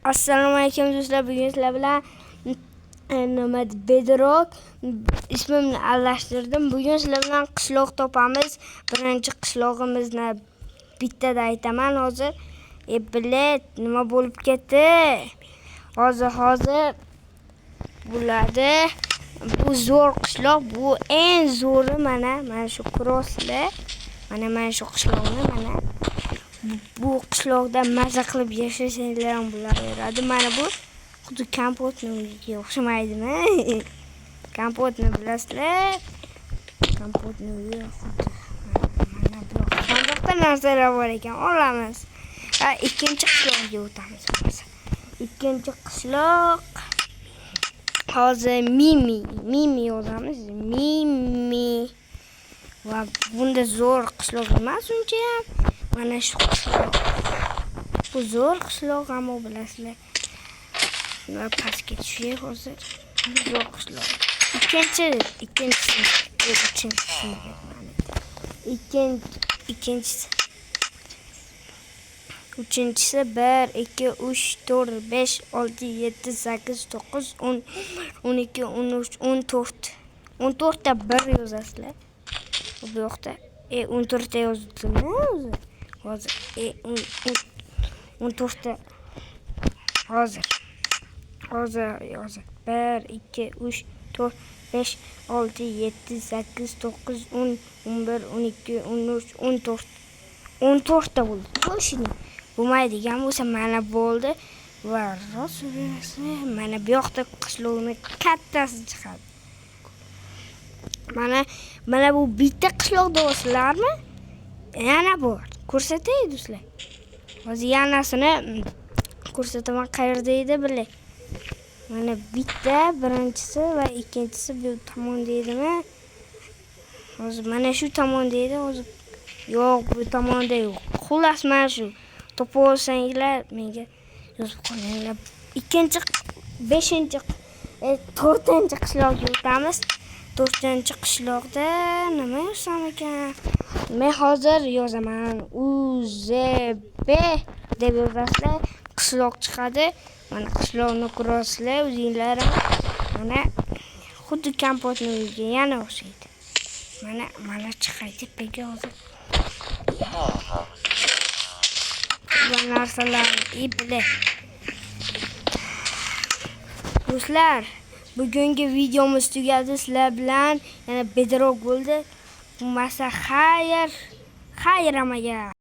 Assalomu alaykum do'stlar. Bugun sizlar bilan nima, Bedrock, ismimni almashtirdim. Bugun sizlar bilan qishloq topamiz. Birinchi qishlog'imizni bittada aytaman hozir. E блять, nima bo'lib ketdi? Hozir bo'ladi. Bu zo'r qishloq, bu eng zo'ri, mana shu crosslar. Mana shu qishloqni, mana bu qishloqda maza qilib yashasanglar ham bo'laveradi. Mana bu xuddi Kompotni uyiga o'xshamaydimi? Kompotni bilasizlar. Kompotni uyi xuddi mana bu sandiqda narsalar bor ekan, olamiz. Ha, ikkinchi qishloqga o'tamiz hozir. Ikkinchi qishloq hozir Mimi yozamiz. Mimi. Va bunda zo'r qishloq emas uncha ham. Mana shu qishloq. Bu zo'r qishloq, ammo bilasizlar. Va pastga tushaylik hozir. Bu zo'r qishloq. Ikkinchisi, uchinchisi. Ikkinchisi. Uchinchisi 1, 2, 3, 4, 5, 6, 7, 8, 9, 10, 12, 13, 14. 14 ta 1 yozasizlar. Bu yoqda 14 ta yozdimmi o'zi? Hozir 14 ta hozir. Hozir 1, 2, 3, 4, 5, 6, 7, 8, 9, 10, 11, 12, 13, 14. 14 ta bo'ldi. Точно. Bo'lmaydigan bo'lsa, mana bo'ldi. Va rost, mana bu yoqda qishloqni kattasi chiqadi. Mana bu bitta qishloq do'stlarmi? Yana bor. Ko'rsatay, do'stlar. Hozir yanasini ko'rsataman, qayerda edi, bilay. Mana bitta, birinchisi va ikkinchisi bu tomonda edimi? Hozir mana shu tomonda edi, hozir yo'q, bu tomonda yo'q. Xullas, mana shu. Topib olsanglar, menga yozib qo'yinglar. Ikkinchi, beshinchi, to'rtinchi qishloqga o'tamiz. To'rtinchi qishloqda nima yozsam ekan? Men hozir yozaman. UZB deb yozasizlar, qishloq chiqadi. Mana qishloqni ko'rasizlar o'zinglar ham. Mana xuddi Kompotni uyiga yana o'xshaydi. Mana chiqay tepaga hozir. Bu narsalarni ipli. Do'stlar, bugungi videomiz tugadi. Sizlar bilan yana Bedrock bo'ldi. Bo'lmasa xayr, xayr hammaga.